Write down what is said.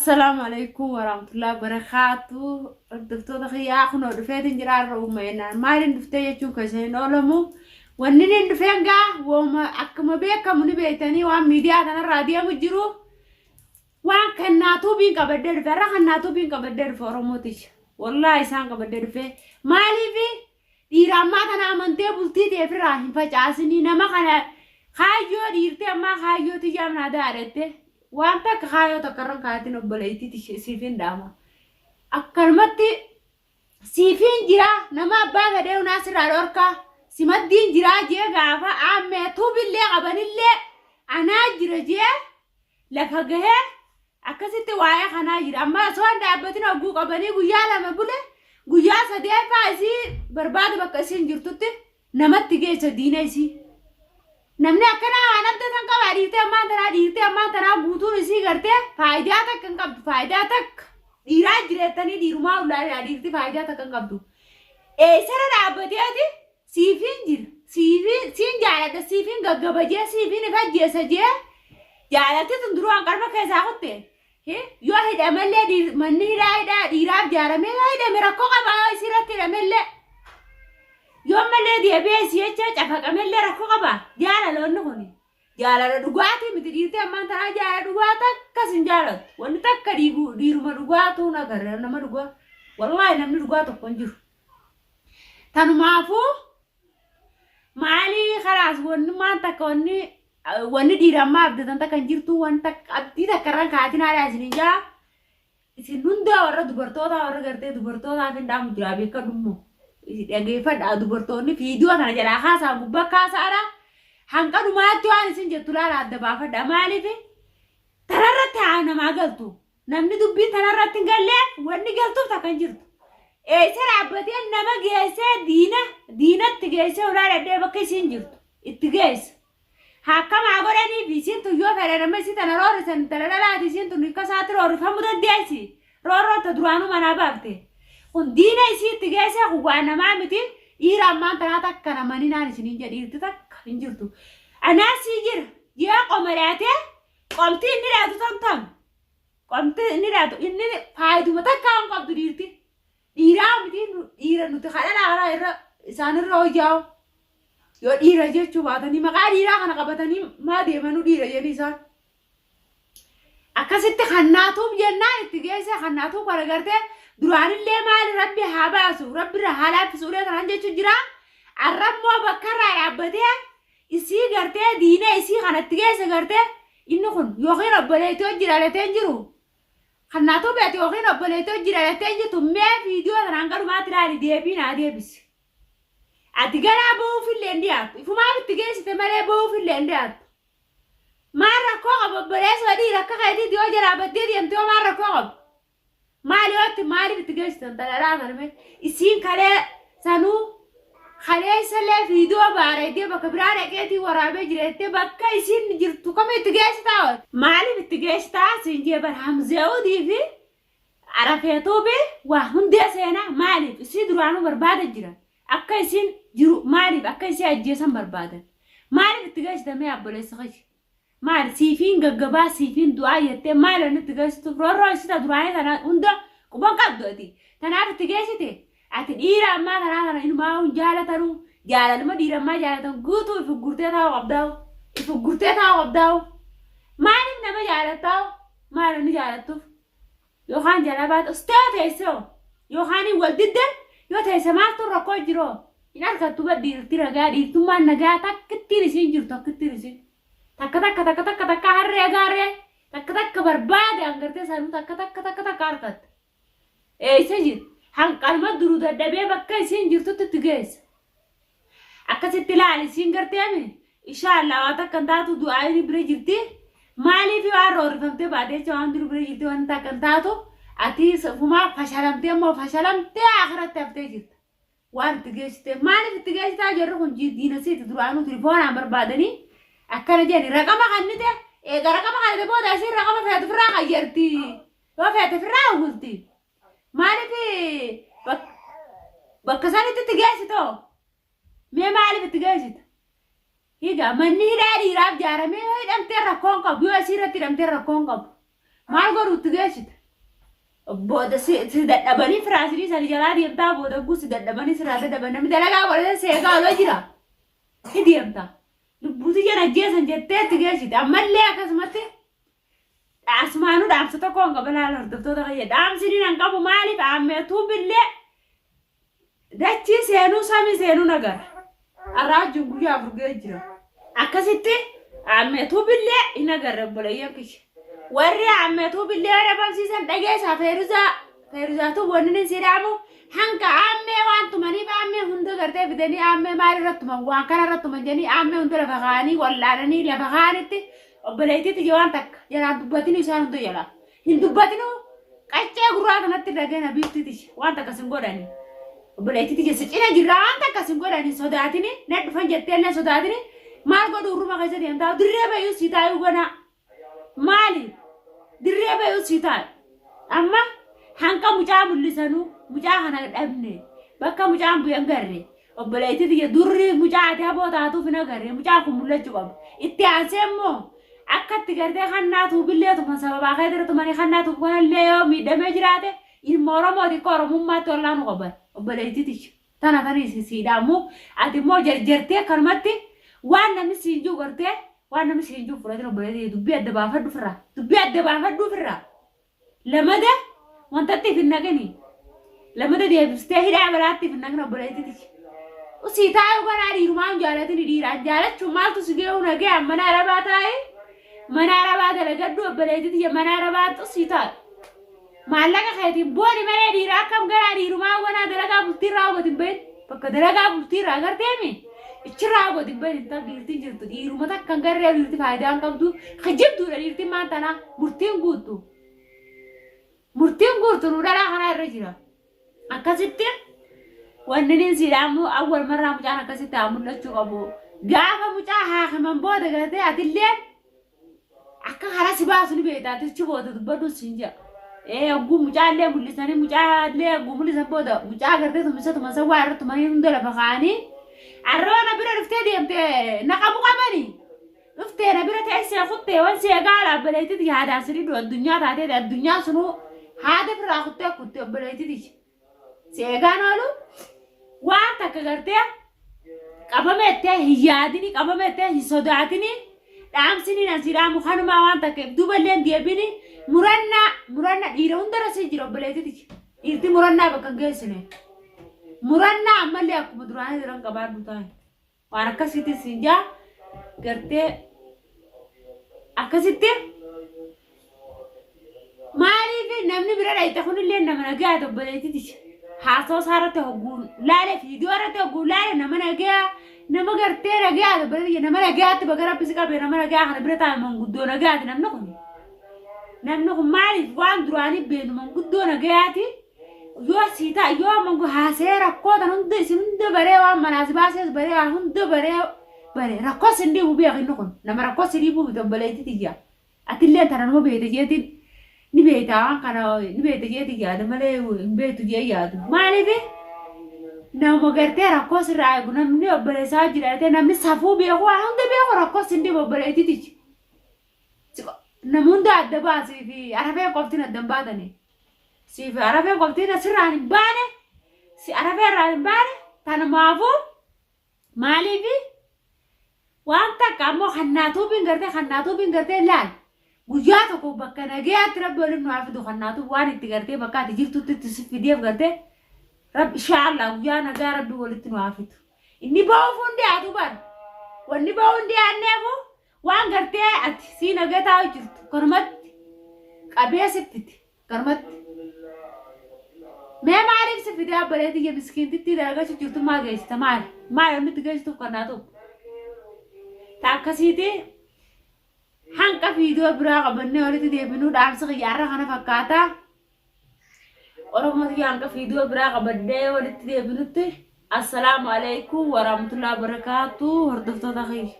Assalaamu alaikum warahmatullahi wabarakaatu. Hordoftoota kiyyaa kunoo dhufeetiin jira har'a uummanaan. Maaliin dhuftee jechuun kan isin hin oolamu. Wanni inni dhufeen gaa wooma akkuma beekamu ni beektanii waan miidiyaa kanarraa deemu jiru. Waan kannaa tuubiin qabadhee dhufe har'a kannaa tuubiin qabadhee dhufe Oromooticha. Wallaahi isaan qabadhee dhufe. Maaliif Dhiira ammaa kana amantee bultii tee firraa hin facaasinii nama kana kaayyoo dhiirtee ammaa kaayyoo tiyyaa naa daadhatte waan takka kaayyoo takka irra hin kaayatin obboleettii tiyya siif hin dhaama akkanumatti siif hin jira nama abbaa fedhee hunaa sirraa dhorkaa si maddiin jiraa jee gaafa aammee tuubillee qabanillee anaa jira jee lafa gahee akkasitti waa'ee kanaa jira. Amma osoo hin dhaabbatin hogguu qabanii guyyaa 2 bule guyyaa sadeeffaa isii barbaada bakka isiin jirtutti namatti geessa diina isii. Namni akkanaa waan abdatan qaba dhiirtee ammaan tanaa dhiirtee ammaan tanaa guutuun isii gartee faayidaa takka hin qabdu faayidaa takka dhiiraa jireettanii dhiirumaa ulaalaa dhiirti faayidaa takka hin qabdu. Eessarra dhaabbateeti Siifin jira, siifin, siin jaaladha, siifin gaggaba jee, siifin if ajjeesa jee, jaalalti tun duruu hanqarma keessaa kutte. Hi? Yoo hidhamellee dhiir, manni hidhaa hidhaa dhiiraaf jaaramee yoo hidhame rakkoo qaba yoo isii irratti hidhamellee. Yoo ammallee deebi'ee isii jecha cafaqamellee rakkoo qaba. Jaalaloonni kuni. Jaalala dhugaatii miti dhiirti ammaan tanaa jaalala dhugaa takkas hin jaalattu. Wanni takka dhiigu dhiiruma dhugaatuu hin agarre nama dhugaa. Wallaahi namni dhugaa tokko hin jiru. Tanumaafuu maalii kalaas wannummaan takka wanni wanni dhiira ammaa abdatan takka hin jirtu waan takka abdii takka irraan kaatin haadha isin hin jaa isin hundaa warra dubartootaa warra gartee dubartootaaf hin dhaamu jira beekadhu immoo dhageeffadha dubartoonni fiidiyoo tana jalaa kaasaa gubbaa kaasaadha hanqa dhumaatti waan isin jettu laala adda baafadha maaliif tanarratti haa namaa galtu Namni dubbiin tanarratti hin galleef wanni galtuuf takka hin jirtu. Eessa dhaabbatee nama geessee diina diinatti geessee ulaa dhadhee bakka isiin jirtu itti geessa. Akkam haa godhaniif isiin tun yoo fedhan amma isii tana roorrisan intala dhalaati isiin tun akka isaatti roorrifamuu dandeessi. Roorroon ta duraanuu manaa baafte. Kun diina isii itti geessee kun waan namaa miti dhiira ammaan tanaa takka namaninaan isiniin jedhi dhiirti takka hin jirtu. Anaa sii jira ji'a qomaraatee Qomti inni dhaatu tam tam. Qomti inni dhaatu inni faayiduma takka hin qabdu dhiirti. Dhiiraa miti dhiira nuti kadhalaa kana irra isaan irra hojjaa'u. Yoo dhiira jechuu baatanii maqaa dhiiraa kana qabatanii maa deemanuu dhiira jedhanii isaan. Akkasitti kannaatuuf jennaan itti geesse kannaatuuf kana gartee duraanillee maali rabbi haa baasu rabbi irra haa laaffisu ulee tanaan jechuu jira. Arrammoo bakka irraa dhaabbatee Isii gartee diina isii kana itti geesse gartee inni kun yookiin obboleettii hojii dhalatee hin jiru. Kannaatu beeti yookiin obboleettii hojii dhalattee hin jirtu mee viidiyoo tanaan hanga dhumaatti ilaali deebii naa deebisi. Ati ganaa ba'uuf illee hin dhiyaattu. Ifumaaf itti geessite malee ba'uuf illee hin dhiyaattu. Maal rakkoo qaba obboleessa dhiira akka keetiiti yoo jalaa baddee deemte yoo maal rakkoo qaba? Maali yoo itti maaliif itti geessitan xalalaa kana mee isiin kalee sanuu kaleessallee viidiyoo baareedee bakka biraa dhaqeetii waraabee jireettee bakka isiin jirtu kami itti geessitaa maaliif itti geessitaa siin jee bar hamzeewudii fi arafeetuubi waa hundee seenaa maaliif isii duraanuu barbaada jiran akka isiin jiru maaliif akka isii ajjeesan barbaadan maaliif itti geessita mee abboleessa kiyya Maali siifiin gaggabaa siifiin du'aa jettee maali wanni itti geessituuf roorroo isii ta duraanii tana hunda quban qabdu ati tanaaf itti geessite ati dhiira ammaa tanaa tana inumaa hin jaalatanuu jaalaluma dhiira ammaa jaalatan guutuu if uggurtee taa'uu qabdaa'u if uggurtee taa'uu qabdaa'u maaliif nama jaalattaa'u maali wanni jaalattuuf Yookaan jalaa baate ustee yoo teesse hoo yookaan wal diddan yoo teesse maaltu rakkoo jiroo hin argattu bar dhiirti ragaa dhiirtummaan nagaa takkittiin isiin jirtu takkittiin isiin takka takka takka takka takka harree gaarree takka takka barbaade hangartee sanuu takka takka takka takka argatta. Eessa jiru hanqalma duruu dadhabee bakka isiin jirtutti itti geessa. Akkasitti ilaali isiin garteemi inshallah waa takka hin taatu du'aayini bira jirti maaliif waan roorrifamtee baate jecha waan duru bira jirti waan takka hin taatu ati fumaa fashalamtee immoo fashalamtee akhiratti haftee jirta waan itti geessite maaliif itti geessitaa jarri kun diina siiti duraanuu tilifoonaan barbaadanii akkana jedhani raqama kannite eega raqama kannite booda isiin raqama feetu firraa qayyarti yoo feete firraa uwwilti Maaliif bakka sanitti itti geessitoo? Mee maaliif itti geessita? Egaa manni hidhaa dhiiraaf jaaramee yoo hidhamtee rakkoo hin qabu yoo isii irratti hidhamtee rakkoo hin qabu. Maal godhu itti geessita? Booda si dadhabanii firaashinii sani jalaa deemtaa booda guu si dadhabanii sirraa dadhaban namni dalagaa godhatee seegaa oloo jira. Ni deemta. Lubbuuti jana ajjeesan jettee itti geessite. Ammallee akkasumatti asumaanuu dhaamsa tokko hin qaba laala hordoftoota kiyya. Dhaamsi inni nan qabu maaliif aammeetuu billee dachii seenuu samii seenuu nagara. Har'aa wajjin guyyaa 4 ga'ee jira. Akkasitti aammeetuu billee hin agarre obboleeyyan kiyya. Warri aammeetuu billee warra barsiisan dhageessaa feeruzaa feeruzaatu wanni inni si dhaamu hanga aammee waan tumaniif aammee hunda gartee fidanii aammee maal irratti tuman waan kana irratti tuman jedhanii aammee hunda lafa kaa'anii wal'aananii lafa kaa'anitti obboleettii tiyya waan takka jalaan dubbatinu isaan hunda jalaa hin dubbatinu qaccee gurraa kanatti dhageen habiibtii tiyya waan takka sin godhani obboleettii tiyya si cina jirraa waan takka sin godhani sodaatini na dhufan jettee illee sodaatini maal godhu urruma keessa deemtaa dirree bayyuu si taayuu ganaa maali dirree bayuu si taa'e amma hanqa mucaa mul'isanuu mucaa kana dhabne bakka mucaan bu'e hin garre obboleettii tiyya durri mucaa ati haboo taatuuf hin agarre mucaan kun mul'achuu qaba itti aansee immoo akka itti gartee kannaa tuubillee tuman sababaa kee dura tumanii kannaa tuub kanallee yoo miidhamee jiraate ilma Oromooti akka Oromummaatti wallaanu qaban obboleettii tiyya tana tani sii dhaamu ati immoo jarjartee akkanumatti waan namni siin jiru gartee waan namni siin jiru fudhatin obboleettii dubbii adda baafadhu firraa dubbii adda baafadhu firraa lamada wantatti hin naqini lamada deebistee hidhaa balaatti hin naqin obboleettii tiyya. Usii taa'u kanaa dhiirumaan jaalatini dhiiraan jaalachuun maaltu si ga'u nagee mana arabaa taa'e mana arabaa dalagadhu obboleettii tiyya mana arabaa usii taa'u. Maallaqa keetiin booni malee dhiira akkam garaa dhiirumaa wanaa dalagaa bultii irraa gadi hin bahin. Bakka dalagaa bultii irraa agarteemi ichirraa gadi hin bahin intal dhiirtiin jirtu dhiiruma takka hin garree dhiirti faayidaa hin qabdu kijibduudha dhiirtiin maan tanaa murtiin guuttu. Murtiin guurtu nu dhalaa kanaa irra jira. Akkasitti wanni niin sii dhaamu awwal marraa mucaan akkasitti haa mul'achuu qabu. Gaafa mucaa haakiman booda gartee atilleen Akka karaa si baasu ni beekta ati achi booda dubbadhu siin jedha. Ee hogguu mucaallee mul'isanii mucaallee hogguu mul'isan booda mucaa agartee tumisa tuman waa irra tumanii hunda lafa kaa'anii arroo na bira dhuftee deemte na qabu qabanii dhuftee na bira teessee kuttee wan si egaa dhaabbateetti yaadaan si didhu addunyaa taatee addunyaa sunuu haada firraa kuttee kuttee obboleettiti. Si eegaan oolu waan takka gartee qabamettee hin yaadini qabamettee hin sodaatini dhaamsini nan si dhaamu kanumaa waan takka if duuballee hin deebini murannaa muranna dhiira hundarra si jira obboleettiti dhiirti murannaa bakka hin geessine murannaa ammallee akkuma duraanii jiran qabaadhu taa'e waan akkasitti siin jaa gartee akkasitti maaliif namni bira dhayxe kunillee nama nagaa obboleettiti haasoo isaa irratti hogguun laale fiidiyoo irratti hogguun laale nama nagaa nama gartee nagaa obboleetti nama nagaatti baga rabbi si qabe nama nagaa kana bira taa'e manguddoo nagaati namni kun namni kun maaliif waan duraanii beenu manguddoo nagayaati yoo sii ta'a yoo mangu haasee rakkoo tan hunda isin hunda baree waan manaa si baasees baree waan hunda baree bare rakkoo sin dhiibu beek inni kun nama rakkoo si dhiibuu miti obboleettii tiyya atillee tana nama beekte jeetiin ni beekta waan kana ni beekte jeetiin yaada malee hin beektu jee yaadu maaliif nama gartee rakkoo sirraa eegu namni obboleessaa jiraatee namni safuu beeku waan hunda beeku rakkoo sin dhiibu obboleettii tiyya nama hunda adda baasii fi arafee qoftiin adda hin baatanii. Siif arafee qoftiin asirraan hin baane si arafee irraan hin baane tanumaafuu maaliifi waan takka ammoo kannaatuubiin gartee kannaatuubiin gartee laal guyyaa tokko bakka nagayaatti rabbi waliin nu haa fidu kannaatuub waan itti gartee bakka ati jirtutti itti si fideef gartee rabbi inshaallah guyyaa nagaa rabbi walitti nu haa fidu inni ba'uuf hundi haa bar wanni ba'uu hundi aanneefu Waan gartee ati sii nagaa taa'u jirtu kanumatti qabee si fide kanumatti. Mee maaliif si fide abbalee tiyya miskiintittii dalagachuu jirtu maa geessita maali? Maali wanni itti geessituuf kan naa ta'u? Ta akkasiiti hanqa fiidoo biraa qabannee walitti deebinuu dhaamsi kiyya har'a kana fakkaata. Oromoo tiyya hanqa fiidoo biraa qabannee walitti deebinutti assalaamu alaikum warahmatullahi wabarakaatu hordoftoota kiyya.